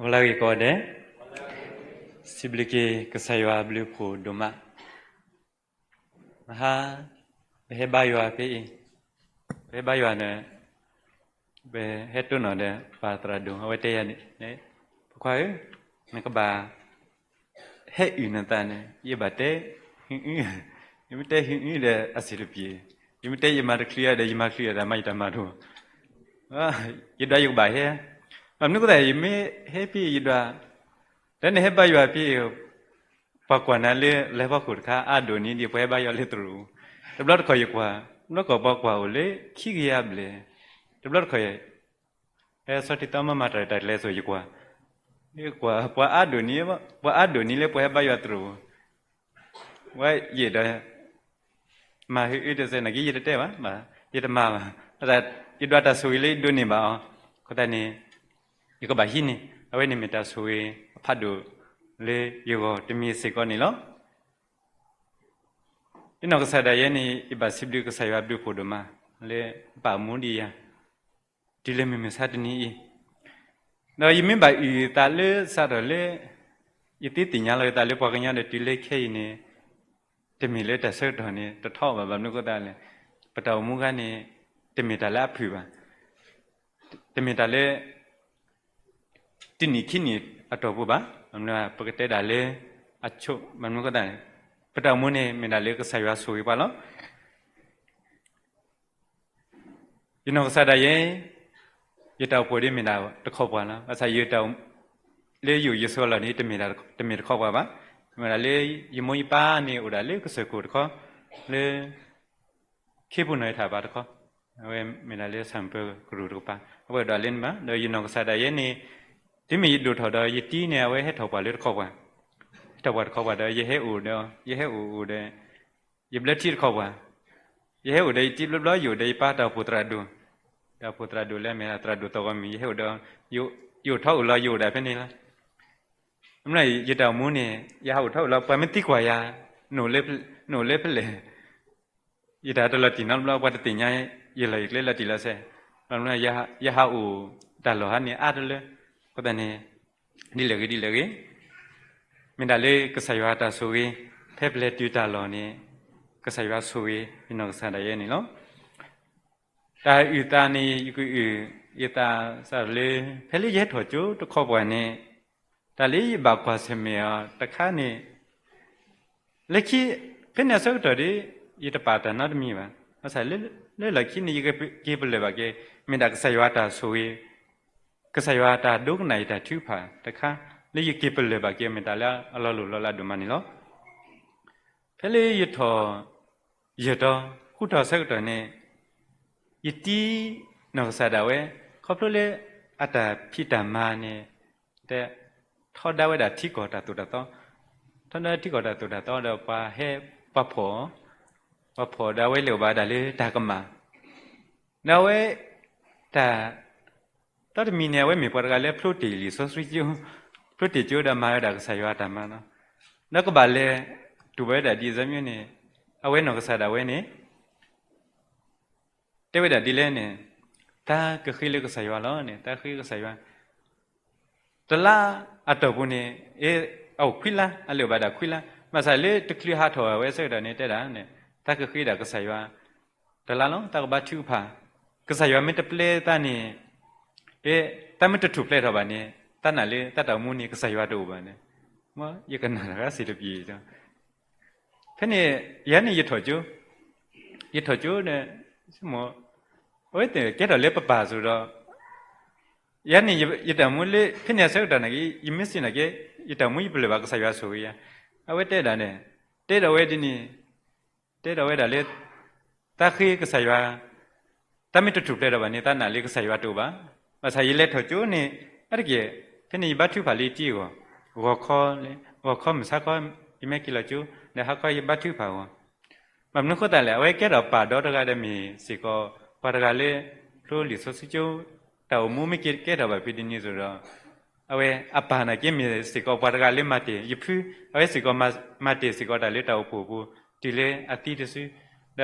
ဂီၤလၢဂ့ၤကိးဂၤဒဲး, စံးဘျုးက့ၤကစၢ်ယွၤအဘျုးအဖှိၣ်ဒိၣ်မး. မဟါ ပဟဲဘါယွၤဖဲအံၤ, ပဟဲဘါယွၤဒီး ပဟဲတိၢ်နီၣ်ဒီးပၢ်သရၣ်ဒိၣ် အဝဲတဲယၤန့ၣ်, ဖိခွါဧၢ, နကဘၣ် ဟဲအုၣ်နသးန့ၣ် ယဘၣ်တဲ ဟ့ၣ်အုၣ်, ယမ့ၢ်တဲဟ့ၣ်အုၣ်ဒီးအဆင်တပြေ, ယမ့ၢ်တဲယမၤတချုးဒီး ယမၤချုးဒီးမၤယတၢ်မၤတအိၣ်, ယဒွးယကဘၣ်ဟဲ, ဘၣ်မနုၤအဃိသတး ယမ့ၢ်ဟဲဖဲအံၤယဒွး, လၢနဟဲဘါယွၤဖဲအံၤ ပှၤကွၢ်နၤလၢလဲၤဖီခိၣ်တခါ အါဒိၣ်န့ၢ်ဒံးပှၤဟဲဘါယွၤလၢသရိာ်, တဘျီတခီၣ်ယကွၢ်, တဘျီတခီၣ်ပှၤကွၢ်အိၣ်လၢခံကယၤဘျဲၣ်, တဘျီတခီၣ် ဟဲဆီထံသီမၤမၤတၢ်တၢ်ကျဲစိၤယကွၢ်, ယကွၢ် ပှၤအါဒိၣ်န့ၢ်, ပှၤအါဒိၣ်န့ၢ်လၢပှၤဟဲဘါယွၤသရိာ်, ဝဲယအဲၣ်ဒိး မၤဟ့ၣ်အုၣ်တစဲးနာ်က့ ယတတဲဘၣ်, ယတမၤဘၣ်, ယဒွးတၢ်ဆိၣ်ဂ့ၤလၢယဒိးန့ၢ်ဘၣ်အီၤ, အဃိသတးန့ၣ် ယကဘၣ်ဟံးန့ၢ်, အဝဲန့ၣ်မ့ၢ်တၢ်ဆိၣ်ဂ့ၤအဖးဒိၣ်လၢယဂီၢ်တမံၤစ့ၢ်ကီးန့ၣ်လီၤ. ယနီၢ်ကစၢ်ဒၣ်ယဲန့ၣ် ယဘၣ်စံးဘျုးကစၢ်ယွၤဘျုးဖှိၣ်ဒိၣ်မး လၢပာ်မူဒံးယၤ တုၤလၢမုၢ်မဆါတနံၤအံၤ, ဒီးယမ့ၢ်ဘၣ်အုၣ်သးလၢစးထီၣ်လၢ ယသ့သ့ၣ်ညါလီၤယသးလၢပှၤကညီဒီးတုၤလၢခဲအံၤန့ၣ် တမ့ၢ်လၢတၢ်ဆၢကတီၢ်န့ၣ် တထီဘၣ်, ဘၣ်မနုၤအဃိသတးလဲၣ်, ပတၢ်အိၣ်မူခါန့ၣ် တမ့ၢ်တၢ်လၢအဖုၣ်ဘၣ်, တမ့ၢ်တၢ်လၢ တနံၣ်ခံနံၣ်အတီၢ်ပူၤဘၣ်, ဘၣ်မနုၤ ပကတဲဒၣ်လၢအဆိ, ဘၣ်မနုၤအဃိသတးန့ၣ် ပတၢ်အိၣ်မူန့ၣ် မ့ၢ်ဒၣ်လၢကစၢ်ယွၤဆိၣ်ဂ့ၤပှၤလီၤ. ယနီၢ်ကစၢ်ဒၣ်ယဲ, ယတၢ်အိၣ်ဖှိၣ်ဒ်မ့ၢ်ဒၣ်တခီပှၤလီၤ. ဘၣ်ဆၣ်ယတၢ်အိၣ် လၢယအိၣ်ယဆိးလီၢ်န့ၣ် တမ့ၢ်တခီပှၤဘၣ်. မ့ၢ်ဒၣ်လၢယမိၢ်ယပၢ်န့ၣ်အိၣ်ဒၣ်လၢကစၢၢ်ခိၣ်တခီ, လၢ ခ့ပူၤနီၢ်ယထၣ်ပၢ်တခီ, အဝဲမ့ၢ်ဒၣ်လၢဆၣ်ပၢၤကရူၢ်တကပၤ, အဝဲဒၣ်လၢန့ၣ်ဘၣ်. ဒီးယနီၢ်ကစၢ်ဒၣ်ယဲန့ၣ် တုၤမ့ၢ်ယဒိၣ်ထီၣ်ဒီးယတံၤန့ၣ် အဝဲဟဲထီၣ်ပှၤလၢတခီပှၤ, ဟဲထီၣ်ပှၤတခီပှၤဒီး ယဟဲအိၣ်ဒီး ယဟဲအိၣ်အိၣ်ဒီး ယဘျၢထံတခီပှၤ, ယဟဲအိၣ်ဒီးယတံၤဘျီဘျီ ယအိၣ်ဒီးယပၢ်တၢ်အိၣ်ဖှိၣ်သရၣ်ဒိၣ်, တၢ်အိၣ်ဖှိၣ်သရၣ်ဒိၣ်လၢမ့ၢ်သရၣ်ဒိၣ်သီၣ်ဂီၢ်မုၢ် ယဟဲအိၣ်ဒီး ယအိၣ်ထီၣ်အိၣ်လီၤ ယအိၣ်ဒၣ်ဖဲန့ၣ်လီၤ. မ့ၢ်ယတၢ်အိၣ်မူန့ၣ် ယဟးအိၣ်ထီၣ်အိၣ်လီၤ ပှၤမ့ၢ်သံကွၢ်ယၤ နအိၣ်လၢဖဲလဲၣ်, ယတၢ်တလီၤတံၢ်နီတဘျီ ပှၤတသ့ၣ်ညါ ယလီၢ်ယကျဲလီၤတံၢ်လီၤဆဲး, ဘၣ်မနုၤ ယဟးအိၣ်တၢ်လီၢ်ဟါန့ၣ်အါတလၢ, အဃိသတးန့ၣ် ဒ်လဲၣ်ဂ့ၤဒ်လဲၣ်ဂ့ၤ, မ့ၢ်ဒၣ်လၢကစၢ်ယွၤတၢ်ဆိၣ်ဂ့ၤ, ဖဲပလဲၤတုၤတၢ်လီၢ်န့ၣ် ကစၢ်ယွၤဆိၣ်ဂ့ၤ ယနီၢ်ကစၢ်ဒၣ်ယဲန့ၣ်လီၤ. တၢ်အုၣ်သးန့ၣ် ယကအုၣ်ယသးစးလၢ ဖဲလၢယဟဲထီၣ်ကၠိတခီပှၤန့ၣ် တၢ်လၢယဘၣ်ကွၢ်ဆၢၣ်မဲာ်အီၤတခါန့ၣ် လၢခံ ဖဲန့ၣ်အဆၢကတီၢ်ဒီး ယတပာ်တၢ်နီတမံၤဘၣ်. ဘၣ်ဆၣ်လၢ လၢလီၢ်ခံန့ၣ် ယကက့ၤပလၢၢ်ဘၣ်က့ၤ မ့ၢ်ဒၣ်ကစၢ်ယွၤတၢ်ဆိၣ်ဂ့ၤ, ကစၢ်ယွၤတၢ်ဒိကနၣ်ယတၢ်ထုကဖၣ်တခါ လၢယက့ၤပလၢၢ်ဘၣ်က့ၤ မ့ၢ်တၢ်လၢအလီၤလိၢ်လီၤလးဒိၣ်မးန့ၣ်လီၤ. ဖဲလၢယထီၣ် ယၢ်တီၤ ဃုထီၣ်ဆၢကတီၢ်န့ၣ် ယတံၤနီၢ်ကစၢ်ဒၣ်ဝဲ ခီဖျိလၢအတၢ်ဖံးတၢ်မၤန့ၣ် တဲ ထီဒါဝဲဒၣ်ထံကီၢ်တၢ်သိၣ်တၢ်သီ, ထီဒါထံကီၢ်တၢ်သိၣ်တၢ်သီဒီး ပှၤဟဲ ပှၤဖီၣ်, ပှၤဖီၣ်ဒီးအဝဲလဲၤအိၣ်ဘၣ်ဒၣ်လၢတၢ်ကမၣ်, ဒီးအဝဲ တၢ် သီတမံၤန့ၣ် အဝဲမ့ၢ်ပှၤတဂၤလၢဖျိတ့ၢ်လံာ်စီဆှံကၠိ, ဖျိတ့ၢ်ကၠိဒီးမၤဝဲဒၣ်ကစၢ်ယွၤအတၢ်မၤလီၤ. ဒီးကဘၣ်လဲၤတူၢ်ဘၣ်ဝဲဒၣ်ဒ်အံၤမ့ၢ်န့ၣ် အဝဲနီၢ်ကစၢ်ဒၣ်ဝဲန့ၣ် တဲဝဲဒၣ်ဒ်လဲၣ်န့ၣ်, တၢ်ကဃ့လၢကစၢ်ယွၤလီၤန့ၣ်, တၢ်ဃ့ကစၢ်ယွၤ တလါအတီၢ်ပူၤန့ၣ် အအိၣ်ခွံလါ, အလဲၤအိၣ်ဘၣ်ဒၣ်ခွံလါ, ဘၣ်ဆၣ်လၢတချုးဟးထီၣ်ဝဲအဆၢကတီၢ်န့ၣ် တဲဒၣ်န့ၣ်, တၢ်ကဃ့ဒၣ်ကစၢ်ယွၤ တလါလီၤ, တၢ်ကဘါထုကဖၣ်, ကစၢ်ယွၤမ့ၢ်တပျဲသးန့ၣ်, တၢ်မ့ၢ်တထူၣ်ဖျဲးထီၣ်ဘၣ်န့ၣ် တၢ်နာ်လၢတၢ်တၢ်အိၣ်မူန့ၣ် ကစၢ်ယွၤတအိၣ်ဘၣ်န့ၣ်, ယကနၣ်တဂၤစံးတပျံၤ ဖဲန့ၣ် ယၤန့ၣ်ယထီၣ်ကၠိ, ယထီၣ်ကၠိဒီး အဝဲသ့ၣ်ကဲထီၣ်လၢပပၢ်အသိးဒီး ယၤန့ၣ်ယတၢ်မူလၢ ဖဲန့ၣ်အဆၢကတီၢ်န့ၣ် ယမ့ၢ်စံးနာ်က့ ယတၢ်မူယပလၢၢ်ဘၣ်ကစၢ်ယွၤဆိၣ်ဂ့ၤယၤ, အဝဲတဲဒၣ်န့ၣ်, တဲဒၣ်ဝဲဒ်န့ၣ်, တဲဒၣ်ဝဲဒၣ်လၢ တၢ်ဃ့ကစၢ်ယွၤ တၢ်မ့ၢ်တထူၣ်ဖျဲးထီၣ်ဘၣ်န့ၣ် တၢ်နာ်လၢကစၢ်ယွၤတအိၣ်ဘၣ်. ဘၣ်ဆၣ်ယလဲၤထီၣ်ကၠိန့ၣ် အါတက့ၢ် ဖဲန့ၣ်ယဘါထုကဖၣ်လၢယတံၤအဂီၢ်, ဂီၤခီ, ဂီၤခီမုၢ်ဆါခီ ယမ့ၢ်က့ၤလီၤကၠိ, ဒီးဟါခီယဘါထုကဖၣ်အဂီၢ်, ဘၣ်မနုၤဃိသတးလဲၣ် အဝဲကဲထီၣ်ပၢ်ဒီတဂၤဒီးမ့ၢ်စ့ၢ်ကီး ပှၤတဂၤလၢ ဖျိလံာ်စီဆှံကၠိ, တၢ်အိၣ်မူမ့ၢ်က့ၤကဲထီၣ်ဘၣ်ဖဲဒ်န့ၣ်အသိးဒီး အဝဲအပၢ်နာ်က့မ့ၢ်စ့ၢ်ကီးပှၤတဂၤလၢမၤတ့ၢ်ယဖု, အဝဲစ့ၢ်ကီးမၤတ့ၢ်စ့ၢ်ကီးတၢ်လၢတၢ်အိၣ်ဖှိၣ်အပူၤ တုၤလၢအသံတစု, ဒီး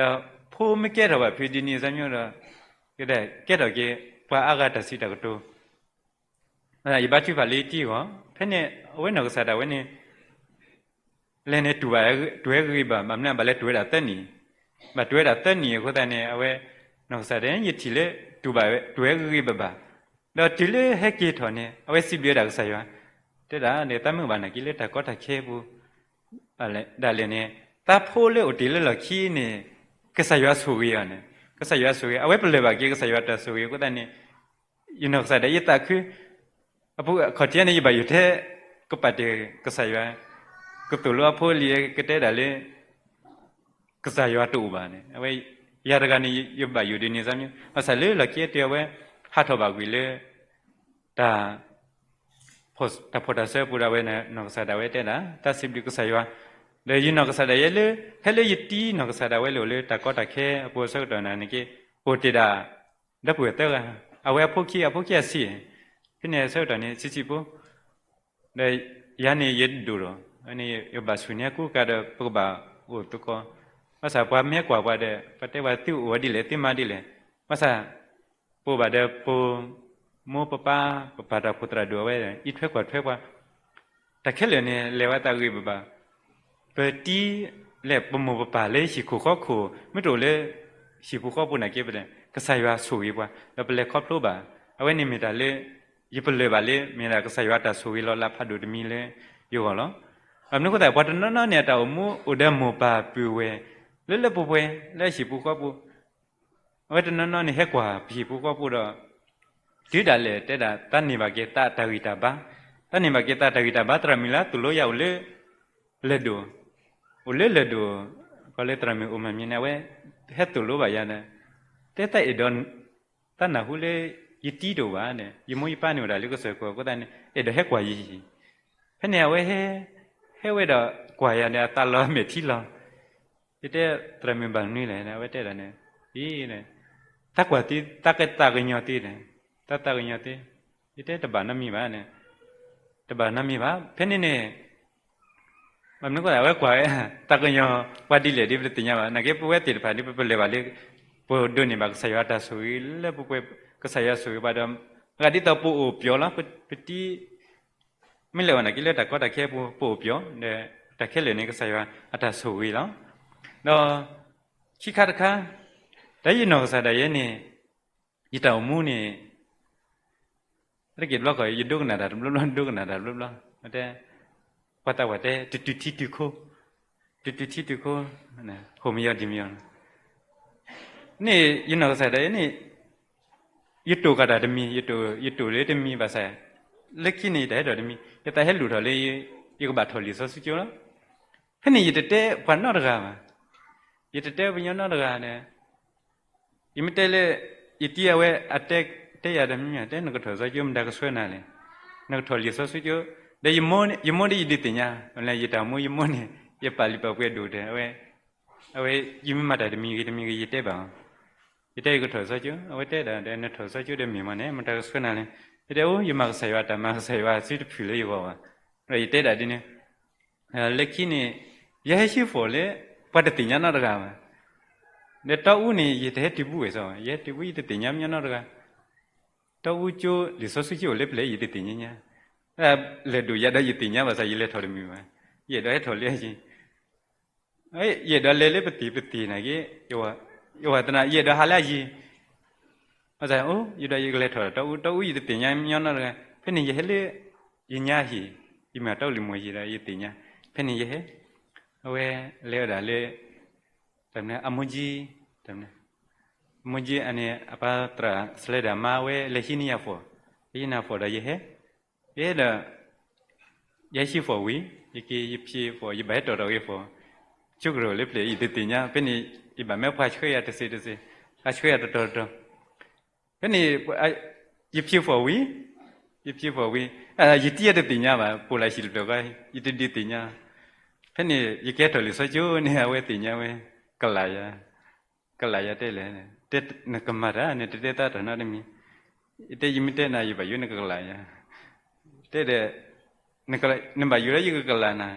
ဖိမ့ၢ်ကဲထီၣ်ဘၣ်ဖဲဒ်န့ၣ်အသိးဒီး ကဲထီၣ်က့ၤပှၤအါဂၤတၢ်စံးတၢ်ကတိၤ ယဘါထုကဖၣ်လၢယတံၤအဂီၢ်, ဖဲန့ၣ် အဝဲနီၢ်ကစၢ်ဒၣ်ဝဲန့ၣ် လဲၤန့ၣ်တူၢ်ဘၣ်, တူၢ်ဝဲဂ့ၤဂ့ၤဘၣ်, ဘၣ်မနုၤဘၣ်လဲၤတူၢ်ဝဲဒၣ်သၢနံၣ်, ဘၣ်တူၢ်ဝဲဒၣ်သၢနံၣ်အဃိသတးန့ၣ် အဝဲ နီၢ်ကစၢ်ဒၣ် ယထံၣ်လၢ တူၢ်ဘၣ်ဝဲ တူၢ်ဝဲဂ့ၤဂ့ၤဘၣ်ဘၣ်, ဒီးတုၤလၢဟဲက့ၤထီၣ်န့ၣ် အဝဲစံးဘျုးဝဲဒၣ်ကစၢ်ယွၤ, တဲဒၣ်န့ၣ် သးမုၢ်ဘၣ်နာ်က့လၢတၢ်ကီတၢ်ခဲအပူၤ ဒၣ်လဲာ်န့ၣ် သးဖိလၢအိၣ်တ့ၢ်လၢလီၢ်ခံန့ၣ် ကစၢ်ယွၤဆိၣ်ဂ့ၤအီၤန့ၣ်, ကစၢ်ယွၤဆိၣ်ဂ့ၤ, အဝဲပလၢၢ်ဘၣ်က့ၤကစၢ်ယွၤတၢ်ဆိၣ်ဂ့ၤအဃိသတးန့ၣ် ယနီၢ်ကစၢ်ဒၣ်ယသးခု အခီၣ်ထံးန့ၣ် ယဘၣ်ယိၣ်ထဲ ကပာ်တ့ၢ်ကစၢ်ယွၤ, ကသိၣ်လိအဖိလံၤ ကတဲဒၣ်လၢ ကစၢ်ယွၤတအိၣ်ဘၣ်န့ၣ်, အဝဲ ယၤတဂၤန့ၣ် ယဘၣ်ယိၣ်ဒ်န့ၣ်သးမံ, ဘၣ်ဆၣ်လၢလီၢ်ခံအတၢၢ်အဝဲ ဟးထီၣ်ဘၣ်ကွံာ်လၢ တၢ် တၢ်ဖှီၣ်တၢ်စၢအပူၤဒီး အဝဲနီၢ်ကစၢ်ဒၣ်ဝဲတဲဒၣ် သးစံးဘျုးကစၢ်ယွၤ, ဒီးယနီၢ်ကစၢ်ဒၣ်ယဲလၢ ဖဲလၢယတံၤနီၢ်ကစၢ်ဒၣ်ဝဲလၢအိၣ်လၢတၢ်ကီတၢ်ခဲအပူၤအဆၢကတီၢ်န့ၣ်က့ အိၣ်တ့ၢ်ဒၣ် ဒီပုၢ်ဝဲၢ်သၢဂၤ, အဝဲအဖိခံ အဖိခံအဆံး, ဖဲန့ၣ်အဆၢကတီၢ်န့ၣ် ဆံးဆံးဖိ ဒီးယၤန့ၣ်ယဒိၣ်ဒီး ယဘၣ်ဆူၣ်န့ၢ်အကူအကၤဒီး ပကဘၣ်အိၣ်သကိး, ဘၣ်ဆၣ်ပှၤမ့ၢ်ကွၢ်ပှၤဒီး ပှၤတဲပှၤသုအိၣ်ဝဲဒ်လဲၣ် သုမၤဒ်လဲၣ်, ဘၣ်ဆၣ် ပအိၣ်ဘၣ်ဒီးပမိၢ်ပပၢ် ပပၢ်တၢ်ဖှိၣ်သရၣ်ဒိၣ်အဝဲ အံးထွဲကွၢ်ထွဲပှၤ တၢ်ခဲလၢာ်န့ၣ် လဲၤဝဲသးဂ့ၤဘၣ်ဘၣ်, ပတံၤလဲၣ် ပမိၢ်ပပၢ်လၢဟံၣ်ခိၣ်ဃီခိၣ် မ့ၢ်တအိၣ်လၢ ဟံၣ်ဖိဃီဖိနာ်က့ ပလဲၤ ကစၢ်ယွၤဆိၣ်ဂ့ၤပှၤ ဒီးပလဲၤခီဖျိဘၣ်, အဝဲန့ၣ်မ့ၢ်တၢ်လၢ ယပလၢၢ်ဘၣ်လၢ မ့ၢ်ဒၣ်ကစၢ်ယွၤတၢ်ဆိၣ်ဂ့ၤလီၤလးဖးဒိၣ်တမံၤလၢယဂီၢ်လီၤ. ဘၣ်မနုၤအဃိသတး ပှၤတနီၤနီၤန့ၣ် အတၢ်အိၣ်မူအိၣ်ဒီးမိၢ်ပၢ်ပုၢ်ဝဲၢ် လၢလၢပှဲၤပှဲၤ လၢအဟံၣ်ပူၤဃီပူၤ အဝဲတနီၤနီၤန့ၣ် ဟဲကွၢ်ပဟံၣ်ပူၤဃီပူၤဒီး တုၤဒၣ်လဲာ်တဲဒၣ် သးန့ၢ်ဘၣ်က့ၤသးတၢ်ဂံၢ်တၢ်ဘါ, သးန့ၢ်ဘၣ်က့ၤသးတၢ်ဂံၢ်တၢ်ဘါ သရၣ်မုၣ်လၢသိၣ်လိယၤအိၣ်လၢ လၢၢ်ဒိၣ်, အိၣ်လၢလၢၢ်ဒိၣ်, ပှၤလၢသရၣ်မုၣ်အိၣ်မၤမံၤန့ၣ် အဝဲ ဟဲသိၣ်လိဘၣ်ယၤဒီး တဲသးအဲၣ်ဒိး သးနၢ်ဟူလၢ ယတံၤတအိၣ်ဘၣ်ဒီး ယမိၢ်ယပၢ်န့ၣ်အိၣ်ဒၣ်လၢကစၢၢ်ကီၢ်အဃိသတးန့ၣ် အဲၣ်ဒိးဟဲကွၢ်ယံၤယံၤ, ဖဲန့ၣ်အဝဲဟဲ ဟဲဝဲဒီးကွၢ်ယၤဒီး အသးလီၤမဲာ်ထံလီၤ, ယတဲသရၣ်မုၣ်ဘၣ်မနုၤလဲၣ် အဝဲတဲဒၣ်န့ၣ် အံၤ သးကွၢ်သ့ သးကသးကညီၤသ့ဒီး သးသးကညီၤသ့, ယတဲတဘၣ်နီတမံၤဘၣ်န့ၣ်, တဘၣ်နီတမံၤဘၣ် ဖဲန့ၣ်န့ၣ် ဘၣ်မနုၤအဃိသတး အဝဲကွၢ်ဝဲ သးကညီၤပှၤဒ်လဲၣ်ဒီး ပတသ့ၣ်ညါဘၣ်. နာ်က့ ပဝဲသ့ၣ်တဖၣ်ဒီး ပပလၢၢ်ဘၣ်လၢ ပဒိးန့ၢ်ဘၣ်ကစၢ်ယွၤတၢ်ဆိၣ်ဂ့ၤလၢပှဲၤပှဲၤ ကစၢ်ယွၤဆိၣ်ဂ့ၤပှၤဒီး အဂၤဒ်သိးပအိၣ်ပျီလီၤ. ပတံၤ မ့ၢ်လဲၤဝဲနာ်က့လၢတၢ်ကီတၢ်ခဲအပူၤ ပအိၣ်ပျီ ဒီးတၢ်ခဲလၢာ်န့ၣ် ကစၢ်ယွၤအတၢ်ဆိၣ်ဂ့ၤလီၤ. ဒီး ခံခါတခါ တၢ်ယနီၢ်ကစၢ်ဒၣ်ယဲန့ၣ် ယတၢ်အိၣ်မူန့ၣ် တက့ၢ်ဘျီခီ ယဒိကနၣ်တၢ်တဘျီဘျီ ဒိကနၣ်တၢ်တဘျီဘျီ, တဲ ပှၤသးပှၢ်တဲ တတုၤထံတုၤခိ တတုၤထံတုၤခိ ဟိၣ်မယီၤဒံးမယီၤလီၤ. န့ၣ် ယနီၢ်ကစၢ်ဒၣ်ယဲန့ၣ် ယတိၢ်ကးတၢ်တမံၤ ယတိၢ် ယတိၢ်လၢတမံၤဘၣ်ဆၣ် လၢခံန့ၣ် ယတၢ်ဟဲထီၣ်တမံၤ ယသးဟဲလူၤထီၣ်လၢ ယကဘၣ်ထီၣ်လံာ်စီဆှံကၠိလီၤ. ဖဲန့ၣ်ယတတဲပှၤနီတဂၤဘၣ်, ယတတဲပှၤကညီနီတဂၤဒီး ယမ့ၢ်တဲလၢ ယတံၤအဝဲအတဲ တဲယၤတမံၤ တဲနကထီၣ်စီကၠိ မတၤကဆှၢနၤလဲၣ်, နကထီၣ်လံာ်စီဆှံကၠိ, ဒီးယမိၢ်ဒီးယဒုးသ့ၣ်ညါ လၢယတၢ်မိၢ်ယမိၢ်န့ၣ် ယပာ်လုၢ်ပာ်ပှ့ၤဒိၣ်တဲ အဝဲ အဝဲ ယမ့ၢ်မၤတၢ်တမံၤဂ့ၤတမံၤဂ့ၤ ယတဲဘၣ်အီၤ, ယတဲယကထီၣ်စီကၠိ အဝဲတဲဒၣ်ဒီး နထီၣ်စီကၠိဒီးမ့ၢ်မးန့ၣ် မတၤကဆှၢနၤလဲၣ်, ယတဲအိၣ် ယမၤကစၢ်ယွၤတၢ်မၤကစၢ်ယွၤစုတဖုၣ်လၢယဂီၢ်ဘၣ်, ဒီးယတဲဒၣ်ဒ်န့ၣ် လၢခံန့ၣ် ယဟဲဟံးဃီၤလၢ ပှၤတသ့ၣ်ညါနီတဂၤဘၣ်, ဒီးတီအူန့ၣ် ယတဟဲတုၤဘူးဝဲစီဘၣ် ယဟဲတုၤဘူးယတသ့ၣ်ညါမညီနီတဂၤ, တီအူကၠိလံာ်စီဆှံကၠိအိၣ်လၢပျဲၢ်ယတသ့ၣ်ညါညါ, လၢဒိၣ်ယၤဒီးယသ့ၣ်ညါဘၣ်ဆၣ် ယလဲၤထီၣ်တမုာ်ဘၣ်, ယအဲၣ်ဒိးဟဲထီၣ်လၢအယံၤ ယအဲၣ်ဒိးလဲၤလၢပသံၣ်ပသံၣ်နာ်က့ ယဝၤသနာ် ယအဲၣ်ဒိးဟးလၢအယံၤ, ဘၣ်ဆၣ်အိၣ် ယအဲၣ်ဒိးယကလဲၤထီၣ်တီအူ တီအူယတသ့ၣ်ညါမညီနီတဂၤ, ဖဲန့ၣ်ယဟဲလၢ ယညါဟံၣ်, ယမ့ၢ်တီအူလံာ်မိၢ်ဟံၣ်ဒီးယသ့ၣ်ညါ, ဖဲန့ၣ်ယဟဲ, အဝဲလဲၤဝဲဒၣ်လၢ တၢ်မနုၤ အမိၢ်ကၠံ, တၢ်မနုၤ အမိၢ်ကၠံအန့ၣ် အပၢ်သရၣ်စလဲဒၣ်မါဝဲလဲၤဟံးန့ၢ်ယၤ form, ဟံးန့ၢ် form ဒီးယဟဲ, ယဟဲဒီး ယဟဲဟံး form ဝံၤ ယက့ၤယဖံး form ယဘၣ်ဟဲတီၣ်ထီၣ်ဂ့ၤ form, ကၠိကရၢၢ်လၢပျဲၢ်ယတသ့ၣ်ညါ ဖဲန့ၣ် ယဘၣ်မၢပှၤဆှၢယၤတစ့တစ့, ပှၤဆှၢယၤတတီၤတတီၤ, ဖဲန့ၣ် ယဖံး form ဝံၤ, ယဖံး form ဝံၤ, ယတံၤယတသ့ၣ်ညါဘၣ် ပိာ်လၢဟံၣ်တဖျၢၣ်ဃီ ယတဒုးသ့ၣ်ညါ, ဖဲန့ၣ် ယကဲထီၣ်လံာ်စီဆှံကၠိန့ၣ် အဝဲသ့ၣ်ညါဝဲ, ကလးယၤ ကလးယၤတဲလဲၣ်, တဲနကမၤတၢ်န့ၣ် တတဲသးတၢ်နီတမံၤ, ယတဲယမ့ၢ်တဲနၤ ယဘၣ်ယိၣ်နကကလးယၤ, တဲဒီး နဘၣ်ယိၣ်လၢယကကလးနၤ,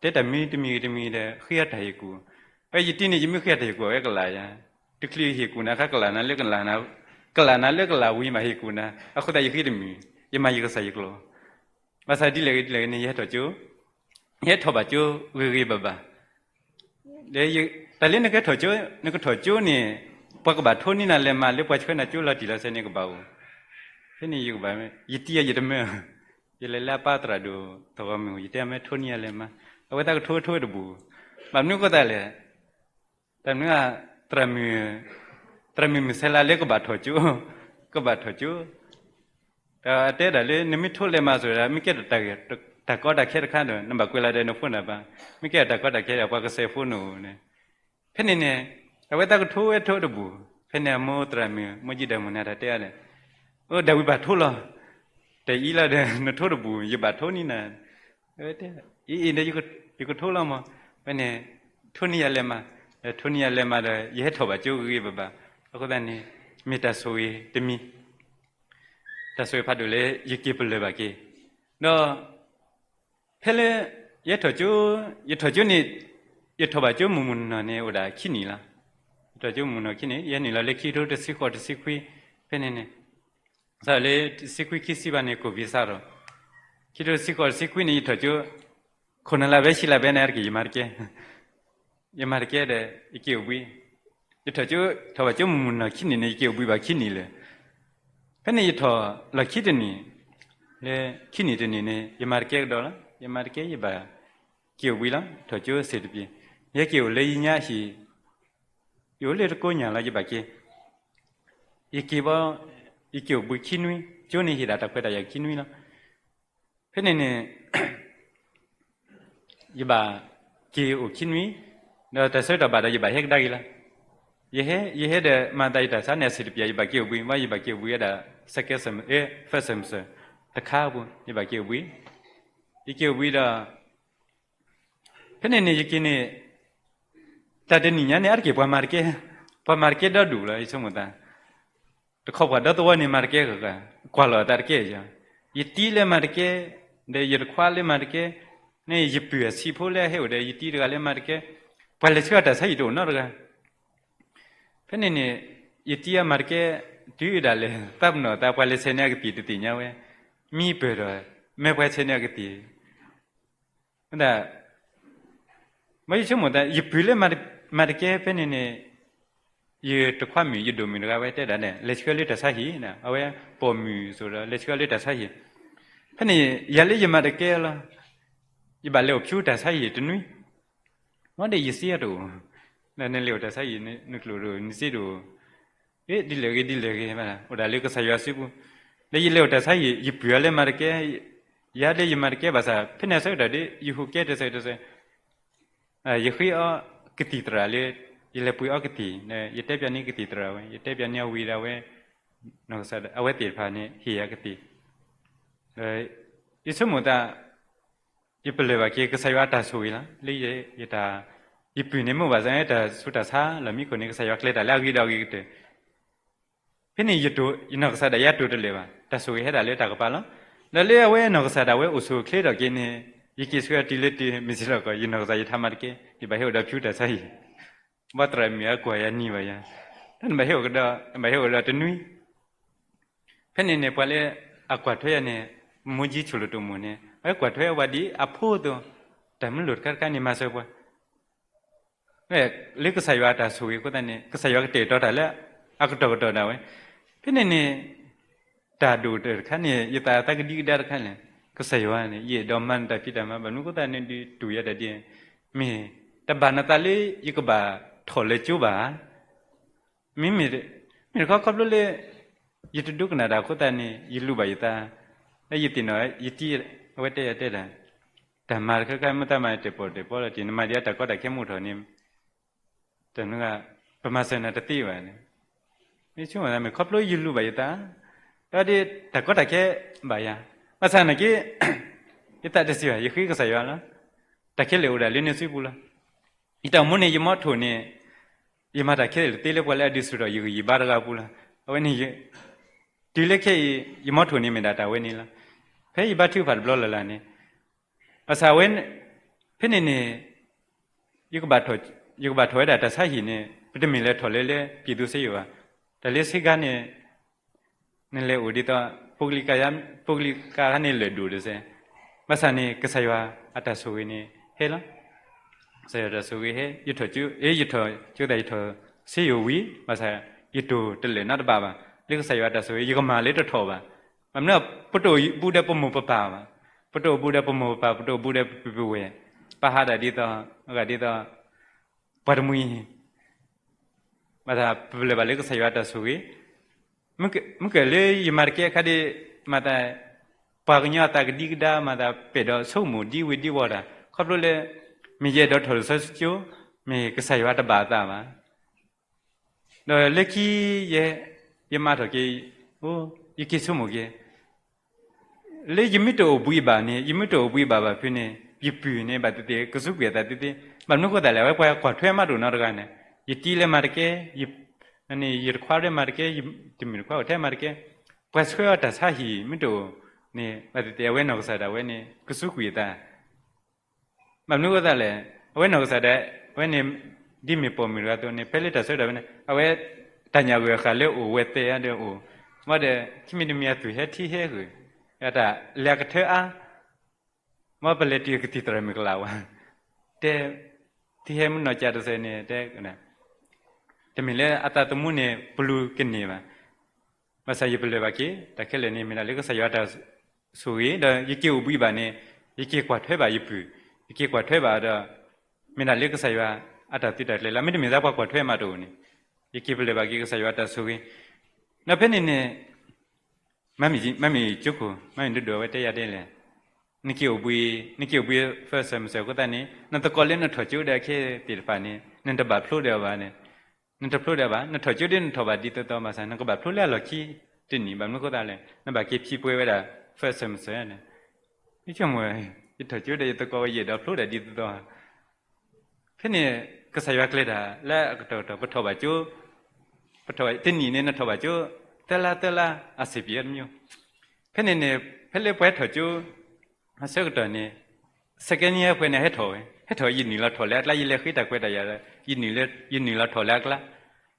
တဲတၢ်မံၤတမံၤဂ့ၤတမံၤဂ့ၤဒီး ဃ့အီၣ်တၢ်ဟ့ၣ်ကူၣ်, ဖဲယတံၤန့ၣ် ယမ့ၢ်ဃ့အီၣ်တၢ်ဟ့ၣ်ကူၣ် အဝဲကလးယၤ, တချုးဟ့ၣ်ကူၣ်နၤခါ ကလးနၤလၢကလးနၤ, ကလးနၤလၢကလးဝံၤမးဟ့ၣ်ကူၣ်နၤ, အဃိသတးယဃ့တမုာ် ယမၤယကစၢ်ယကျိာ်, ဘၣ်ဆၣ်ဒ်လဲၣ်ဂ့ၤဒ်လဲၣ်ဂ့ၤန့ၣ် ယဟဲထီၣ်ကၠိ, ယဟဲထီၣ်ဘၣ်ကၠိဂ့ၤဂ့ၤဘၣ်ဘၣ်. တၢ်လၢနကထီၣ်ကၠိ, နကထီၣ်ကၠိန့ၣ် ပှၤကဘၣ်ထိနံၣ်နၤလဲၤမၤလၢပှၤဆှၢနၤကၠိလီၤတံၢ်လီၤဆဲးန့ၣ်ကဘၣ်အိၣ်. ဖဲန့ၣ်ယကဘၣ်, ယတံၤယတမၢ, ယလဲၤလၢအပၢ်သရၣ်ဒိၣ်သဂီၢ်မုၢ် ယတဲမ့ၢ်ထိနံၣ်ယၤလဲၤမၤ, အဝဲသးကထိထိတဘူၣ်, ဘၣ်မနုၤဃိသတးလဲၣ် တၢ်မနုၤ, သရၣ်မုၣ်မုၢ်ဆဲးလၤလၢကဘၣ်ထီၣ်ကၠိ, ကဘၣ်ထီၣ်ကၠိ, ဒီးအတဲဒၣ်လၢနမ့ၢ်ထိလဲၤမၤစၢၤဒၣ် မ့ၢ်ကဲထီၣ်တၢ်ကီတၢ်ခဲတခါဒီး နဘၣ်ကွဲးလီၤဒီးနဖိနပၢ်, မ့ၢ်ကဲထီၣ်တၢ်ကီတၢ်ခဲဒီး ပှၤကစဲးဖိနအိၣ်န့ၣ်, ဖဲန့ၣ်န့ၣ်, အဝဲသးကထိဝဲထိတဘူၣ်, ဖဲန့ၣ်အမိၢ်သရၣ်မုၣ် မိၢ်ကံၣ်ဒၢမုၢ်န့ၣ်တၢ်တဲအီၤဒီး, အိၣ်ဒၣ်ဝံၤဘၣ်ထိလီၤ, တအံၤလီၤဒီး နထိတဘူၣ် ယဘၣ်ထိနံၣ်နၤ, အဝဲတဲ, အံၤအံၤဒီး ယကထိလီၤမး, ဖဲန့ၣ်, ထိနံၣ်ယၤလဲၤမၤ, ထိနံၣ်ယၤလဲၤမၤဒီး ယဟဲထီၣ်ဘၣ်ကၠိဂ့ၤဂ့ၤဘၣ်ဘၣ်, အဃိသတးန့ၣ်, မ့ၢ်တၢ်ဆိၣ်ဂ့ၤတမံၤ တၢ်ဆိၣ်ဂ့ၤဖးဒိၣ်လၢယက့ၤပလၢၢ်ဘၣ်က့ၤ, ဒီး, ဖဲလၢ, ယဲထီၣ်ကၠိ, ယထီၣ်ကၠိန့ၣ်, ယထီၣ်ဘၣ်ကၠိမုၢ်မုၢ်နီၢ်နီၢ်န့ၣ် အိၣ်ဒၣ်ခံနံၣ်လီၤ. ယထီၣ်ကၠိမုၢ်နီၢ်ခံနံၣ် ယဲနုာ်လီၤလၢခံကထိတဆံဃိးတဆံခွံ, ဖဲန့ၣ်န့ၣ်, စးလၢတဆံခွံခံဆံဘၣ်န့ၣ် ကိၣ်ဝံၤစးထီၣ်, ခံကထိတဆံဃိးတဆံခွံန့ၣ် ယထီၣ်ကၠိ, ခိၣ်နၢ်လၢ်ဘဲဆံလၢ်ဘဲန့ၣ် အါတက့ၢ်ယမၤတကဲ ယမၤတကဲဒီး ယက့ၤအိၣ်ဘှံး, ယထီၣ်ကၠိ, ထီၣ်ဘၣ်ကၠိမုၢ်မုၢ်နီၢ်ခံနံၣ်န့ၣ် ယက့ၤအိၣ်ဘှံးဘၣ်ခံနံၣ်လၢာ်, ဖဲန့ၣ်ယထီၣ်လီၢ်ခံတနံၣ်, လၢခံနံၣ်တနံၣ်န့ၣ် ယမၤတကဲကဒီးလီၤ. ယမၤတကဲယဘၣ်က့ၤအိၣ်ဘှံးလီၤ. ထီၣ်ကၠိစ့ၢ်တပျ့ၤ, ယဟဲက့ၤအိၣ်လၢယညါဟံၣ်, ယအိၣ်လၢတကိးညၣ်လီၤ ယဘၣ်က့ၤ, ယက့ၤဘၣ်, ယက့ၤအိၣ်ဘှံးခံနွံ, ကၠိန့ၣ်ဟ့ၣ်ဒၣ်တၢ်ခွဲးတၢ်ယာ်ခံနွံလီၤ. ဖဲန့ၣ်န့ၣ် ယဘၣ်က့ၤအိၣ်ခံနွံ, ဒီးတၢ်ဆၢကတီၢ်ဘၣ်ဒီး ယဘၣ်ဟဲကဒါက့ၤလီၤ. ယဟဲ, ယဟဲဒီးမၤသးယတၢ်ဆါန့ၣ် အဆံးတပျး ယဘၣ်က့ၤအိၣ်ဘှံး, ဘၣ်ယဘၣ်က့ၤအိၣ်ဘှံးဝဲဒၣ် second sem, အဲ, first semester တခါအပူၤ ယဘၣ်က့ၤအိၣ်ဘှံး, ယက့ၤအိၣ်ဘှံးဒီး ဖဲန့ၣ်န့ၣ် ယက့ၤန့ၣ် တၢ်တနံၣ်ညါန့ၣ် အါတက့ၢ်ပှၤမၤတကဲ, ပှၤမၤတကဲဒီဒူၣ်လီၤ ယဆိကမိၣ်သး တခီပှၤဒီသဝီန့ၣ်မၤတကဲဂၤဂၤ, ကွၢ်လီၤအသးတကဲယၤ, ယတံၤလၢမၤတကဲ, ဒီးယတခွါလၢမၤတကဲ, န့ၣ်ယပုၢ်အဆံးဖိလၢအဟဲအိၣ်ဒီး ယတံၤတဂၤလၢမၤတကဲ, ပှၤလဲၤဆှၢအတၢ်ဆါဟံၣ်တအိၣ်နီတဂၤ. ဖဲန့ၣ်န့ၣ် ယတံၤအမၤတကဲ, တုၤဒၣ်လဲာ် သးပနီၣ်အသး ပှၤလဲၤဆဲးန့ၢ်အကသံၣ်တသ့ၣ်ညါဝဲ, မံပၢၢ်ဒီး မ့ၢ်ပှၤဆဲးန့ၢ်အကသံၣ် ဝဲဒၣ်, ဘၣ်ယဆိကမိၣ်သး ယပုၢ်လၢမၤတကဲဖဲန့ၣ်န့ၣ်, ယတခွါမုၣ် ယဒိၣ်မုၣ်တဂၤဝဲတဲဒၣ်န့ၣ် လဲၤဆှၢလၢတၢ်ဆါဟံၣ်, အဝဲပိာ်မုၣ်စိၤဒီး လဲၤဆှၢလၢတၢ်ဆါဟံၣ်, ဖဲန့ၣ် ယၤလၢယမၤတကဲလီၤ, ယဘၣ်လဲၤအိၣ်ဖျူတၢ်ဆါဟံၣ်တနွံ, မ့ၢ်ဒီးယစ့တအိၣ်, နလဲၤအိၣ်တၢ်ဆါဟံၣ် နကျိၣ်တအိၣ် နစ့တအိၣ် ဒ်လဲၣ်ဂ့ၤဒ်လဲၣ်ဂ့ၤ အိၣ်ဒၣ်လၢကစၢ်ယွၤစုပူၤ, ဒီးယလဲၤအိၣ်တၢ်ဆါဟံၣ် ယပုၢ်အီၤလၢမၤတကဲ, ယၤဒီးယမၤတကဲဘၣ်ဆၣ် ဖဲန့ၣ်အဆၢကတီၢ်ဒီး ယဟူးကဲတစဲးတစဲး, ယဃ့အီကသံၣ်သရၣ်လၢ ယလဲၤပှ့ၤအီကသံၣ်, ယတဲပၠးန့ၢ်ကသံၣ်သရၣ်ဝဲ ယတဲပၠးန့ၢ်အဝံၤဒီးဝဲ, နီၢ်ကစၢ်ဒၣ် အဝဲသ့ၣ်တဖၣ်န့ၣ် ဟ့ၣ်ယၤကသံၣ်, ယဆိကမိၣ်သး ယပလၢၢ်ဘၣ်က့ၤကစၢ်ယွၤအတၢ်ဆိၣ်ဂ့ၤလီၤ, လၢယတၢ်, ယပုၢ်န့ၣ်မ့ၢ်ဘၣ်ဆၣ် တၢ်ဆူးတၢ်ဆါလီၤမံခိၣ်န့ၣ် ကစၢ်ယွၤကျဲၤတၢ်လၢအဂ့ၤဒီးအဂ့ၤကတၢၢ်, ဖဲန့ၣ်ယနီၢ်ကစၢ်ဒၣ်ယၤတိၢ်တလၢာ်ဘၣ်, တၢ်ဆိၣ်ဂ့ၤဟဲဒၣ်လၢတၢ်ကပၤလီၤ, ဒီးလၢအဝဲနီၢ်ကစၢ်ဒၣ်ဝဲအိၣ်ဆူၣ်အိၣ်ချ့ထီၣ်က့ၤန့ၣ်, ယက့ၤဆှၢအတုၤလၢတုၤ မ့ၢ်စ့ၢ်လီၤကီး ယနီၢ်ကစၢ်ယထါမၤတကဲ, ယဘၣ်ဟဲအိၣ်ဒီးဖၠူတၢ်ဆါဟံၣ် ဘၣ်သရၣ်မုၣ်အကွၢ်ယၤနံၤဘၣ်ယၤ, တၢ်နဘၣ်ဟဲအိၣ်ကဒီး, ဘၣ်ဟဲအိၣ်ဒီးတနွံ, ဖဲန့ၣ်န့ၣ် ပှၤလၢအကွၢ်ထွဲယၤန့ၣ်, မိၢ်ကံၣ်ဆိၣ်လိာ်တိၢ်မိၢ်န့ၣ် အဝဲကွၢ်ထွဲဝဲဒ်အဖိအသိး, တၢ်မုၢ်လိာ်တခါတခါန့ၣ် မၤစၢၤပှၤ လၢကစၢ်ယွၤအတၢ်ဆိၣ်ဂ့ၤအဃိသတးန့ၣ် ကစၢ်ယွၤကတဲာ်ကတီၤတၢ်လၢအကတီၢ်ကတီၢ်ဒၣ်ဝဲ, ဖဲန့ၣ်န့ၣ်, တၢ်ဒိၣ်တၢ်တခါန့ၣ် ယသးအသးကဒံကဒါတခါန့ၣ်, ကစၢ်ယွၤန့ၣ် ယအဲၣ်ဒိးမၤနတၢ်ဖံးတၢ်မၤ ဘၣ်မနုၤအဃိသတးန့ၣ်ဒုးတူၢ်ယၤတၢ်ဒ်, မ့ၢ်တဘၣ်နသးလၢယကဘၣ်ထီၣ်လၢကၠိဘၣ် မ့မ့ၢ်, မ့ၢ်တခီခီဖျိလၢ ယတဒိကနၣ်တၢ်အဃိသတးန့ၣ် ယလူၤဘၣ်ယသး, လၢယသ့ၣ်နီၣ်ယတံၤ, အဝဲတဲယၤတဲဒၣ်, တၢ်မၤတခါခါမ့ၢ်တၢ်မၤတဲာ်ပီၣ်တဲာ်ပီလီၤတံၢ် နမၤဒံးအတၢ်ကီတၢ်ခဲမုၢ်ထီၣ်န့ၣ်, တၢ်နဂၤ, ပမၤစၢၤနၤတသ့ဘၣ်န့ၣ်, မ့ၢ်ဆိကမိၣ်သးမ့ၢ်ခီဖျိယလူၤဘၣ်ယသး, ဒီးဒ်တၢ်ကီတၢ်ခဲဘၣ်ယၤ, ဘၣ်ဆၣ်နာ်က့, ယသးတဆံးဘၣ် ယဃ့ကစၢ်ယွၤလီၤ, တၢ်ခဲလၢာ်အိၣ်ဒၣ်လၢနစုပူၤလီၤ, ယတၢ်အိၣ်မူန့ၣ် ယမီထိၣ်န့ၣ် ယမၤတၢ်ခဲလၢာ်တသ့လၢပှၤလၢအဒုးဆူၣ်ထီၣ်ယဂံၢ်ယဘါတဂၤအပူၤလီၤ, အဝဲန့ၣ်, တုၤလၢခဲအံၤ, ယမီထိၣ်န့ၣ်မ့ၢ်ဒၣ်တၢ်ဝဲန့ၣ်လီၤ, ဖဲယဘါထုကဖၣ်တဘျီလၢ်လၢ်န့ၣ်, ဘၣ်ဆၣ်ဝဲ, ဖဲန့ၣ်န့ၣ်, ယကဘၣ်ထီၣ်ဝဲဒၣ်တၢ်ဆါဟံၣ်န့ၣ် ပတမ့ၢ်လဲၤထီၣ်လၢလၢ ပြည်သူ့ဆေးရုံ ဘၣ်, တၢ်လၢစ့ကၤန့ၣ်, နလဲၤအိၣ်ဒ်သိး ပုဂ္ဂလိက ပုဂ္ဂလိက န့ၣ် လၢာ်ဒိၣ်တစဲး, ဘၣ်ဆၣ်န့ၣ် ကစၢ်ယွၤအတၢ်ဆိၣ်ဂ့ၤန့ၣ် ဟဲလီၤ. ကစၢ်ယွၤအတၢ်ဆိၣ်ဂ့ၤဟဲ, ယထီၣ်ကၠိ, ယထီၣ်ကၠိသး ယထီၣ်စ့ယိၤဝံၤ ဘၣ်ဆၣ် ယတိၢ်တလၢာ်နီတဘ့ၣ်ဘၣ်. လၢကစၢ်ယွၤအတၢ်ဆိၣ်ဂ့ၤ ယကမၤလၢတထီၣ်ဘၣ်. ဘၣ်မနုၤ ပတအိၣ်ဘူးဒီးပမိၢ်ပပၢ်ဘၣ်. ပတအိၣ်ဘူးဒီးပမိၢ်ပပၢ်, ပတအိၣ်ဘူးဒီးပပုၢ်ပဝဲၢ်, ပၢ်ဟးဒၣ်ဒ်သိး, အဂၤဒ်သိး ပှၤတမှံၤ, ဘၣ်ဆၣ်ပလၢၢ်ဘၣ်လၢကစၢ်ယွၤအတၢ်ဆိၣ်ဂ့ၤ, မုၢ်ကဲလၢယမၤတကဲအခါဒ်, မၤသး, ပှၤကညီအသးကဒံကဒါ မၤသးပာ်ဒီးဆိကမိၣ်ဒ်ဝ့ၤဒ်ဝီၤတၢ်, ခီဖျိလၢ မ့ၢ်ယအဲၣ်ဒိးထီၣ်လၢစီဆှံကၠိ, မ့ၢ်ကစၢ်ယွၤတဘၣ်အသးဘၣ်. ဒီးလၢခံ ယမၤထီၣ်က့ၤ, ယက့ၤဆိကမိၣ်က့ၤ လၢယမ့ၢ်တအိၣ်ဘှံးဘၣ်န့ၣ်, ယမ့ၢ်တအိၣ်ဘှံးဘၣ်ဘၣ်ဖုန့ၣ် ယပုၢ်န့ၣ် ဘၣ်သ့ၣ်သ့ၣ် ကစူးကွံာ်အသးသ့သ့, ဘၣ်မနုၤဃိသတးလဲၣ်, အဝဲပှၤကွၢ်ထွဲမးတအိၣ်နီတဂၤန့ၣ်, ယတံၤလၢမၤတကဲ, ယတခွါလၢမၤတကဲ, တမုၣ်တခွါအိၣ်ထဲမၤတကဲ, ပှၤဆှၢအီၤတၢ်ဆါဟံၣ်မ့ၢ်တအိၣ်န့ၣ် ဘၣ်သ့ၣ်သ့ၣ် အဝဲနီၢ်ကစၢ်ဒၣ်ဝဲန့ၣ် ကစူးကွံာ်အသး ဘၣ်မနုၤအဃိသတးလဲၣ်, အဝဲနီၢ်ကစၢ်ဒၣ်ဝဲန့ၣ် ဒ်မ့ၢ်ပိာ်မုၣ်တဂၤအသိးန့ၣ် ဖဲလၢတၢ်ဆၢကတီၢ်ဖဲန့ၣ် အဝဲတၢ်ညၣ်ဂုၤအဃာ်လၢအိၣ်ဝဲသဲအါဒီးအိၣ်, ဘၣ်ဒီး ခံမံၤတမံၤအသူၣ်ဟဲထံဟဲဂုၤ, အတၢ်လဲၤအကထၢအါ, ဘၣ်ပလဲၤတုၤကသံၣ်သရၣ်မုၣ်ကလးဝဲ, တဲ, ထံဟဲမုၢ်နီၢ်ကၠးတစဲးန့ၣ် တဲ, တမ့ၢ်လၢအသးသမူန့ၣ် ပလူၤကန့ၢ်ဘၣ်. ဘၣ်ဆၣ်ယပလၢၢ်ဘၣ်က့ၤ တၢ်ခဲလၢာ်န့ၣ် မ့ၢ်ဒၣ်လၢကစၢ်ယွၤအတၢ်ဆိၣ်ဂ့ၤ, ဒီးယက့ၤအိၣ်ဘှံးဘၣ်န့ၣ် ယက့ၤကွၢ်ထွဲဘၣ်ယပုၢ်, ယက့ၤကွၢ်ထွဲဘၣ်ဒီး မ့ၢ်ဒၣ်လၢကစၢ်ယွၤအတၢ်သုးတၢ်ကျဲၤလီၤ. မ့တမ့ၢ်ဒၣ်ပှၤကွၢ်ထွဲမးတအိၣ်န့ၣ်, ယက့ၤပလၢၢ်ဘၣ်က့ၤကစၢ်ယွၤအတၢ်ဆိၣ်ဂ့ၤ, ဒီးဖဲန့ၣ်န့ၣ် မ့မ့ၢ်ကၠိခိၣ် မ့မ့ၢ်ဒိၣ်ဒိၣ်အဝဲတဲယၤဒ်လဲၣ်, နက့ၤအိၣ်ဘှံး, နက့ၤအိၣ်ဘှံး first semester အဃိသတးန့ၣ် နသကိးလၢနထီၣ်ကၠိဒီးခဲသ့ၣ်တဖၣ်န့ၣ် နတဘၣ်ဖျိဒီးအီၤဘၣ်န့ၣ်, နတဖျိဒီးအီၤဘၣ်, နထီၣ်ကၠိဒီးနထီၣ်ဘၣ်ဒ်သိးသိးဘၣ်ဆၣ် နကဘၣ်ဖျိလၢအလီၢ်ခံတနံၣ်, ဘၣ်မနုၤအဃိသတးလဲၣ်, နဘၣ်က့ၤဖံးပှဲၤဝဲဒၣ် first semester န့ၣ်, ယဆိကမိၣ်, ယထီၣ်ကၠိဒီးယသကိးဝဲယအဲၣ်ဒိးဖျိဒၣ်ဒ်သိးသိး ဖဲန့ၣ် ကစၢ်ယွၤကျဲၤတၢ်လၢအကတီၢ်ကတီၢ် ပထီၣ်ဘၣ်ကၠိ, ပထီၣ်တနံၣ်န့ၣ် နထီၣ်ဘၣ်ကၠိ သၢလါသၢလါ အဆင်ပြေတမံၤ, ဖဲန့ၣ်န့ၣ် ဖဲလၢပှၤထီၣ်ကၠိ အဆၢကတီၢ်န့ၣ် second year ပှဲၤန့ၣ် ဟဲထီၣ်ဝဲ, ဟဲထီၣ် ယနုာ်လီၤထီၣ်လၢအကျါ, ယလဲၤဃ့တၢ်ခွဲးတၢ်ယာ်ဒီး ယနုာ်လီၤထီၣ်လၢအကျါ,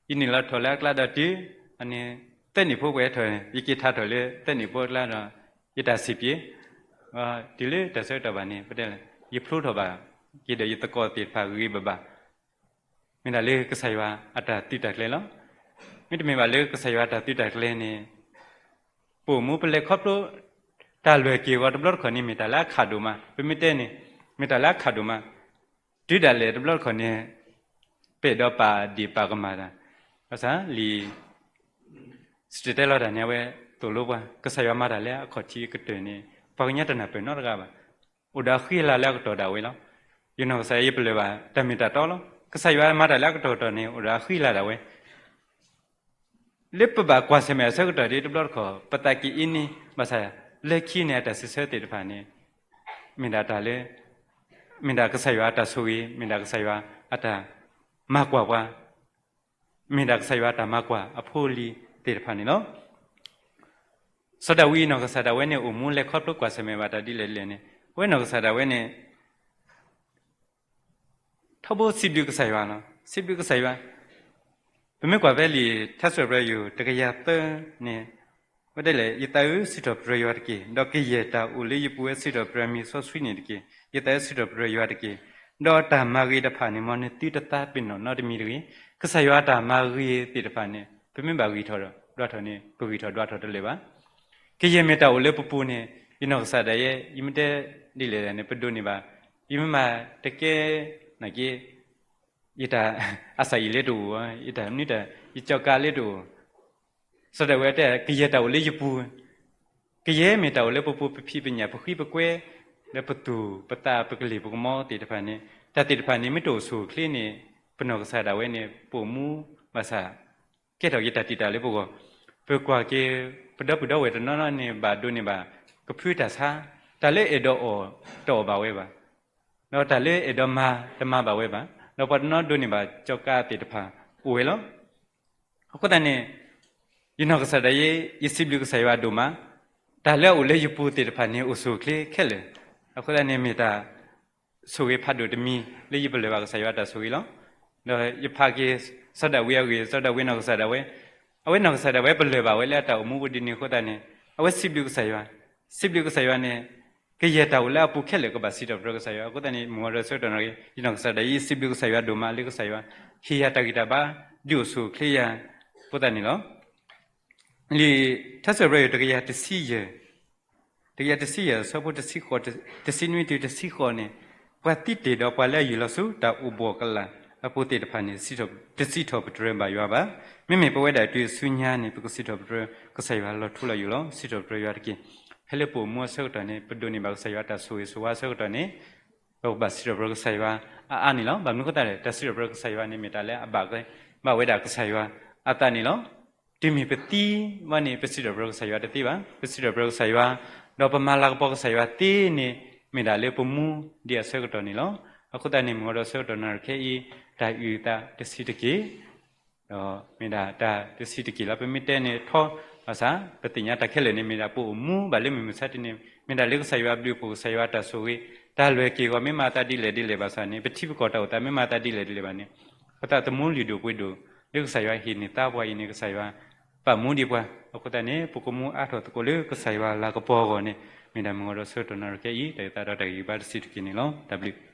ယနုာ်လီၤထီၣ်လၢအကျါဒီးတုၤ အန့ၣ် သၢနံၣ်ဖိပှဲၤထီၣ်န့ၣ် ယက့ၤထါထီၣ်လၢ သၢနံၣ်ဖိအကျါဒီး ယတၢ်ဆံးပျ့ၤ, တုၤလၢတၢ်ဆၢကတီၢ်ဘၣ်န့ၣ် ပတဲလၢ ယဖျိထီၣ်ဘၣ်က့ၤဒီးယသကိးသ့ၣ်တဖၣ်ဂ့ၤဂ့ၤဘၣ်ဘၣ်, မ့ၢ်ဒၣ်လၢကစၢ်ယွၤအတၢ်သုးတၢ်ကျဲၤလီၤ. မ့တမ့ၢ်ဘၣ်လၢကစၢ်ယွၤအတၢ်သုးတၢ်ကျဲၤန့ၣ် ပအိၣ်မူပလဲၤခီဖျိ တၢ်လွဲၢ်က့ၤအဂီၢ်တဘျီတခီၣ်န့ၣ် မ့ၢ်တၢ်လၢအခးဒိၣ်မး, ပမ့ၢ်တဲန့ၣ် မ့ၢ်တၢ်လၢအခးဒိၣ်မး, တုၤဒၣ်လဲာ်တဘျီတခီၣ်န့ၣ် ပအဲၣ်ဒိးပာ်ဒ့ၣ်ပာ်ကမၣ်တၢ်, ဘၣ်ဆၣ်လံာ်စံၣ်တဲၤတဲလီၤတၢ်န့ၣ် အဝဲသိၣ်လိပှၤ ကစၢ်ယွၤမၤတၢ်လၢအခီၣ်ထံးကတၢၢ်န့ၣ် ပှၤကညီတနၢ်ပၢၢ်နီတဂၤဘၣ်, အိၣ်ဒီးအဃံအလၤလၢအကတီၢ်ဒၣ်ဝဲလီၤ. ယနီၢ်ကစၢ်ယပလၢၢ်ဘၣ် တၢ်မ့ၢ်တၢ်တီလီၤ. ကစၢ်ယွၤမၤတၢ်လၢအကတီၢ်ကတီၢ်န့ၣ် အိၣ်ဒီးအဃံအလၤဒၣ်ဝဲ လၢပဘၣ်ကွၢ်ဆၢၣ်မဲာ်အဆၢကတီၢ်ဒ်တဘျီတခီၣ် ပသးက့ၤအ့န့ၢ် ဘၣ်ဆၣ်လၢခံန့ၣ် အတၢ်စံးဆၢသ့ၣ်တဖၣ်န့ၣ် မ့ၢ်ဒၣ်တၢ်လၢ မ့ၢ်ဒၣ်ကစၢ်ယွၤအတၢ်ဆိၣ်ဂ့ၤ, မ့ၢ်ဒၣ်ကစၢ်ယွၤအတၢ်မၤကွၢ်ပှၤ, မ့ၢ်ဒၣ်ကစၢ်ယွၤအတၢ်မၤကွၢ်အဖိအလံၤသ့ၣ်တဖၣ်န့ၣ်လီၤ. စီၤဒၤဝံးနီၢ်ကစၢ်ဒၣ်ဝဲန့ၣ် အိၣ်မူလဲၤခီဖျိကွၢ်ဆၢၣ်မဲာ်ဘၣ်တၢ်ဒ်လဲၣ်ဒ်လဲၣ်န့ၣ် အဝဲနီၢ်ကစၢ်ဒၣ်ဝဲန့ၣ် ထီဘိစံးဘျုးကစၢ်ယွၤလီၤ. စံးဘျုးကစၢ်ယွၤ, ပမ့ၢ်ကွၢ်ဖဲလံာ်ထါစံးပတြၢၤယိာ် တကယၤသၢန့ၣ်, ဝဲဒၣ်လဲၣ်, ယသးဧၢ, စံးထီၣ်ပတြၢၤယွၤတက့ၢ်. ဒီးကယဲၢ်တၢ်အိၣ်လၢယပူၤဝဲ စံးထီၣ်ပတြၢၤမံၤစီဆှံန့ၣ်တက့ၢ်. ယသးဧၢ, စံးထီၣ်ပတြၢၤယွၤတက့ၢ်. ဒီးတၢ်မၤဂ့ၤတဖၣ်န့ၣ် မ်နသုတသးပ့ၤနီၣ်နီတမံၤတဂ့ၤ. ကစၢ်ယွၤအတၢ်မၤဂ့ၤသ့ၣ်တဖၣ်န့ၣ် ပမ့ၢ်ဘၣ်ဂံၢ်ထီၣ်ဒွးထီၣ်န့ၣ် ပဂံၢ်ထီၣ်ဒွးထီၣ်တလၢာ်ဘၣ်. ကယဲၢ်မ့ၢ်တၢ်အိၣ်လၢပပူၤန့ၣ် ယနီၢ်ကစၢ်ဒၣ်ယဲ ယမ့ၢ်တဲဒ်လဲၣ်န့ၣ် ပဒိးန့ၢ်ဘၣ်, ယမ့ၢ်မၤတကဲနာ်က့ ယတၢ်အစၢ်အံၤလၢတအိၣ်, ယတၢ်မနုၤတၢ် ယကၠီကါလၢတအိၣ်, စီၤဒၤဝံးတဲ ကယဲၢ်တၢ်အိၣ်လၢယပူၤ, ကယဲၢ်မ့ၢ်တၢ်အိၣ်လၢပပူၤ ပဖံးပညၣ် ပဃံပကွဲ လၢပသူၣ်ပသး ပကလ့ၢ်ပကမီသ့ၣ်တဖၣ်န့ၣ် တၢ်သ့ၣ်တဖၣ်န့ၣ် မ့ၢ်တအိၣ်ဆူၣ်အိၣ်ချ့န့ၣ် ပနီၢ်ကစၢ်ဒၣ်ဝဲန့ၣ် ပအိၣ်မူဘၣ်ဆၣ် ကဲထီၣ်က့ၤတၢ်တံာ်တာ်လၢပဂီၢ်, ပကွၢ်က့ၤ ပဒီပုၢ်ဒီဝဲၢ်တနီၤနီၤန့ၣ် ဘၣ်ဒိးန့ၢ်ဘၣ် ကဖုတၢ်ဆါ, တၢ်လၢအဲၣ်ဒိးအီၣ် တအီၣ်ဘၣ်ဝဲဘၣ်, ဒီးတၢ်လၢအဲၣ်ဒိးမၤ တမၤဘၣ်ဝဲဘၣ်, ဒီးပှၤတနီၤဒိးန့ၢ်ဘၣ် ကၠီကါသ့ၣ်တဖၣ်အိၣ်ဝဲလီၤ. အဃိသတးန့ၣ် ယနီၢ်ကစၢ်ဒၣ်ယဲ ယစံးဘျုးကစၢ်ယွၤဒိၣ်မး, တၢ်လၢအအိၣ်လၢယပူၤသ့ၣ်တဖၣ်န့ၣ် အိၣ်ဆူၣ်အိၣ်ချ့ခဲလၢာ်, အဃိသတးန့ၣ် မ့ၢ်တၢ် ဆိၣ်ဂ့ၤဖးဒိၣ်တမံၤ လၢယပလၢၢ်ဘၣ်ကစၢ်ယွၤအတၢ်ဆိၣ်ဂ့ၤလီၤ. ဒီးယဖးက့ၤ စီၤဒၤဝံးအဂ့ၢ်, စီၤဒၤဝံးနီၢ်ကစၢ်ဒၣ်ဝဲ, အဝဲနီၢ်ကစၢ်ဒၣ်ဝဲ ပလၢၢ်ဘၣ်ဝဲလၢအတၢ်အိၣ်မူပူၤဒ်န့ၣ်အဃိသတးန့ၣ် အဝဲစံးဘျုးကစၢ်ယွၤ, စံးဘျုးကစၢ်ယွၤန့ၣ် ကယဲၢ်တၢ်အိၣ်လၢအပူၤခဲလၢာ်ကဘၣ်စံးထီၣ်ပတြၢၤကစၢ်ယွၤ. အဃိသတးန့ၣ် မုၢ်ဂီၤဒီးဆၢကတီၢ်နၣ်ရက့ ယနီၢ်ကစၢ်ဒၣ်ယဲ ယစံးဘျုးကစၢ်ယွၤဒိၣ်မးလၢကစၢ်ယွၤ ဟ့ၣ်ယၤတၢ်ဂံၢ်တၢ်ဘါ ဒုးအိၣ်ဆူၣ်အိၣ်ချ့ယၤ အဃိသတးန့ၣ်လီၤ. လံာ်ထါစံးထီၣ်ပတြၢၤ တကယၤတဆံယဲၢ်, တကယၤတဆံယဲၢ် အဆၢဖိတဆံဃိး, တဆံနွံတုၤတဆံဃိးန့ၣ်, ပှၤသံတ့ၢ်ဒီးပှၤလၢအယုၢ်လီၤဆူတၢ်အိၣ်ဘှီၣ်ကလာ်အပူၤသ့ၣ်တဖၣ်န့ၣ် တစံးထီၣ်ပတြၢၤဘၣ်ယွၤဘၣ်. မ့မ့ၢ်ပဝဲဒၣ်တုၤအစုညါန့ၣ် ပကစံးထီၣ်ပတြၢၤကစၢ်ယွၤလီၤထူလီၤယိာ်လီၤ. စံးထီၣ်ပတြၢၤယွၤတက့ၢ်. ဖဲလၢပအိၣ်မူအဆၢကတီၢ်န့ၣ် ပဒိးန့ၢ်ဘၣ်ကစၢ်ယွၤတၢ်ဆိၣ်ဂ့ၤဆိၣ်ဝါအဆၢကတီၢ်န့ၣ် ပကဘၣ်စံးထီၣ်ပတြၢၤကစၢ်ယွၤအါအါန့ၣ်လီၤ. ဘၣ်မနုၤအဃိသတးလဲၣ်, တၢ်စံးထီၣ်ပတြၢၤကစၢ်ယွၤန့ၣ် မ့ၢ်တၢ်လၢအဘၣ်ကဘၣ်ဝဲဒၣ်ကစၢ်ယွၤအသးန့ၣ်လီၤ. တုၤမ့ၢ်ပသံဘၣ်န့ၣ် ပစံးထီၣ်ပတြၢၤကစၢ်ယွၤတသ့ဘၣ်. ပစံးထီၣ်ပတြၢၤကစၢ်ယွၤ ဒီးပမၤလၤကပီၤကစၢ်ယွၤသ့န့ၣ် မ့ၢ်ဒၣ်လၢပမူဒံးအဆၢကတီၢ်န့ၣ်လီၤ. အဃိသတးန့ၣ် မုၢ်ဂီၤဒီးဆၢကတီၢ်နၣ်ရကဲအံၤ တၢ်အုၣ်အသးတဆံးတက့ၢ် ဒီးမ့ၢ်ဒၣ်တၢ်တဆံးတက့ၢ်လီၤ. ပမ့ၢ်တဲန့ၣ်ထီဘၣ်ဆၣ် ပသ့ၣ်ညါတၢ်ခဲလၢာ်န့ၣ် မ့ၢ်ဒၣ်ပအိၣ်မူဘၣ်လၢမုၢ်မဆါတနံၤ မ့ၢ်ဒၣ်လၢကစၢ်ယွၤအဘျုးအဖှိၣ် ကစၢ်ယွၤတၢ်ဆိၣ်ဂ့ၤ တၢ်လွဲၢ်က့ၢ်ဂီၤမ့ၢ်မၤအသးဒ်လဲၣ်ဒ်လဲၣ်ဘၣ်ဆၣ်န့ၣ် ပထံပကီၢ်တၢ်အိၣ်သးမ့ၢ်မၤအသးဒ်လဲၣ်ဒ်လဲၣ်ဘၣ်န့ၣ် ပသးသမူလုၢ်ဒိၣ်ပှ့ၤဒိၣ် လၢကစၢ်ယွၤဟ့ၣ်န့ၢ်သါပှၤအံၤန့ၣ် ကစၢ်ယွၤပာ်မူဒံးပှၤ အဃိသတးန့ၣ် ပကမူအါထီၣ်သကိးလၢကစၢ်ယွၤလၤကပီၤအဂီၢ်န့ၣ် မ့ၢ်ဒၣ်မုၢ်ဂီၤဒီးဆၢကတီၢ်နၣ်ရကဲအံၤ တၢ်အုၣ်သးဒီးတၢ်ဂံၢ်ဘါတဆံးတက့ၢ်န့ၣ်လီၤ. တၢ်ဘျုး